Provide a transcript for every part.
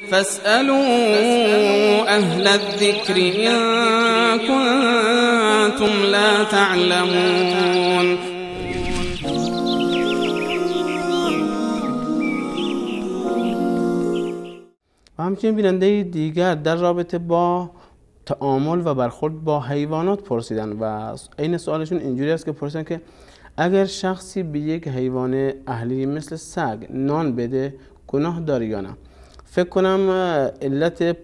فاسألوا أهل الذكر إن كنتم لا تعلمون. و همچنین بیننده دیگر در رابطه با تعامل و برخورد با حیوانات پرسیدن و این سوالشون اینجوری است که پرسیدن که اگر شخصی به یک حیوان اهلی مثل سگ نان بده گناه داره یا نه؟ فکر کنم علت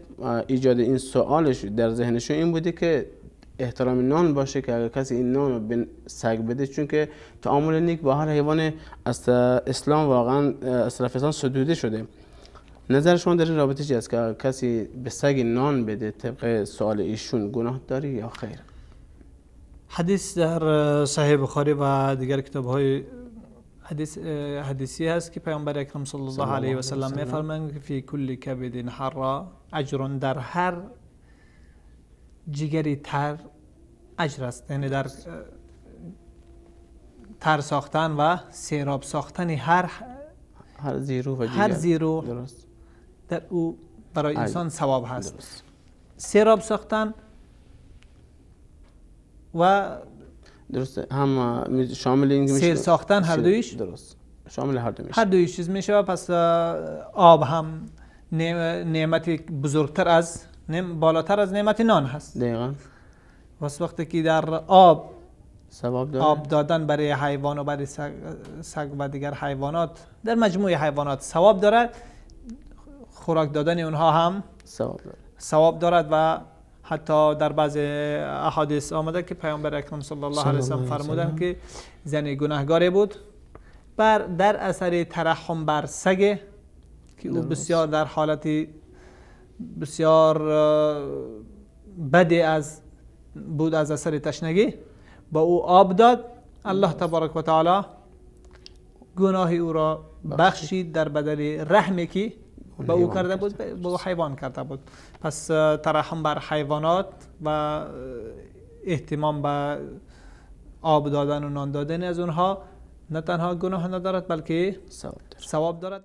ایجاد این سوالش در ذهنشون این بوده که احترام نان باشه که اگر کسی این نان رو به سگ بده، چون که تعامل نیک با هر حیوان از اسلام واقعا از طرف اسلام ستوده شده. نظر شما در این رابطه چی است که کسی به سگ نان بده طبق سوال ایشون گناه داره یا خیر؟ حدیث در صحیح بخاری و دیگر کتاب‌های حدیثی هست که پیامبر اکرم صلی الله علیه و سلم می‌فرمایند که فی کل کبد حرا اجر، در هر جگری تر اجر است، یعنی در تر ساختن و سیراب ساختن هر زیرو و هر زیرو درست در او برای انسان ثواب هست. سیراب ساختن و درست هم شامل این سیر ساختن هر دویش درست شامل هر دو میشه، هر دویش چیز میشه. پس آب هم نعمت بزرگتر از بالاتر از نعمت نان هست. دقیقاً. واسه وقتی که در آب ثواب داره، آب دادن برای حیوان و برای سگ و دیگر حیوانات در مجموع حیوانات ثواب دارد، خوراک دادن اونها هم ثواب دارد، ثواب دارد. و حتی در بعض احادیث آمده که پیامبر اکرم صلی الله علیه و سلم فرمودند که زن گناهگاری بود بر در اثر ترحم بر سگ که او بسیار در حالت بسیار بدی از بود از اثر تشنگی، با او آب داد، الله تبارک و تعالی گناه او را بخشید در بدل رحمی که با او کرده بود، با او حیوان کرده بود. پس ترحم بر حیوانات و اهتمام به آب دادن و نان دادن از اونها نه تنها گناه ندارد بلکه ثواب دارد.